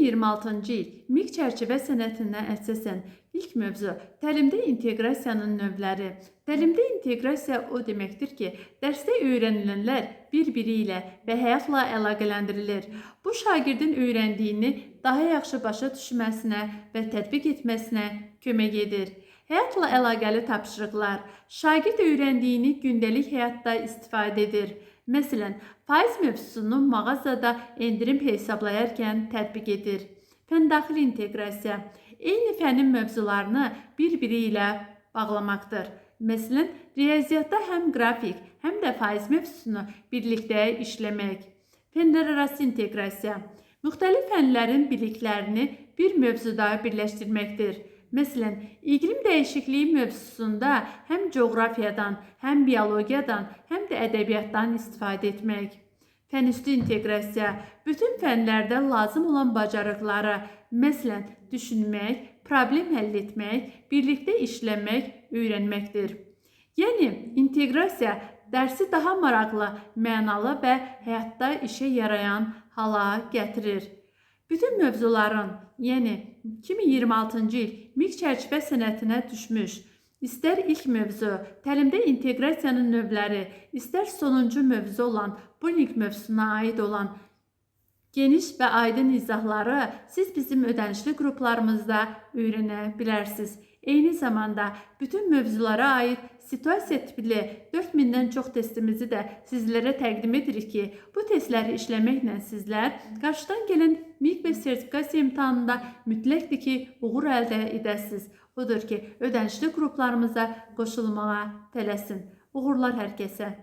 2026-cı il MİQ çərçivə sənətinə əsasən ilk mövzu təlimdə inteqrasiyanın növləri. Təlimdə inteqrasiya o deməkdir ki, dərsdə öyrənilənlər bir-biri ilə və həyatla əlaqələndirilir. Bu şagirdin öyrəndiyini daha yaxşı başa düşməsinə və tətbiq etməsinə kömək edir. Həyatla əlaqəli tapşırıqlar. Şagird öyrəndiyini gündəlik həyatda istifadə edir. Məsələn, faiz mövzusunu mağazada endirim hesablayarkən tətbiq edir. Fəndaxili inteqrasiya eyni fənin mövzularını bir-biri ilə bağlamaqdır. Məsələn, riyaziyyatda həm qrafik, həm də faiz mövzusunu birlikdə işləmək. Fənlərarası inteqrasiya müxtəlif fənlərin biliklərini bir mövzuda birləşdirməkdir. Məsələn, iqlim dəyişikliyi mövzusunda həm coğrafiyadan, həm biologiyadan, həm də ədəbiyyatdan istifadə etmək. Fənüstü inteqrasiya bütün fənlərdə lazım olan bacarıqları, məsələn, düşünmək, problem həll etmək, birlikdə işləmək, öyrənməkdir. Yəni, inteqrasiya dərsi daha maraqlı, mənalı və həyatda işə yarayan hala gətirir. Bütün mövzuların, yəni 2026-cı il MİQ çərçivə sənətinə düşmüş, istər ilk mövzu, təlimdə inteqrasiyanın növləri, istər sonuncu mövzu olan bullying mövzusuna aid olan geniş və aydın izahları siz bizim ödənişli qruplarımızda öyrənə bilərsiniz. Eyni zamanda bütün mövzulara aid situasiya tipli 4000-dən çox testimizi də sizlərə təqdim edirik ki, bu testləri işləməklə sizlər qarşıdan gələn MİQ və sertifikasiya imtahanında mütləqdir ki, uğur əldə edəsiniz. Odur ki, ödənişli qruplarımıza qoşulmağa tələsin. Uğurlar hər kəsə.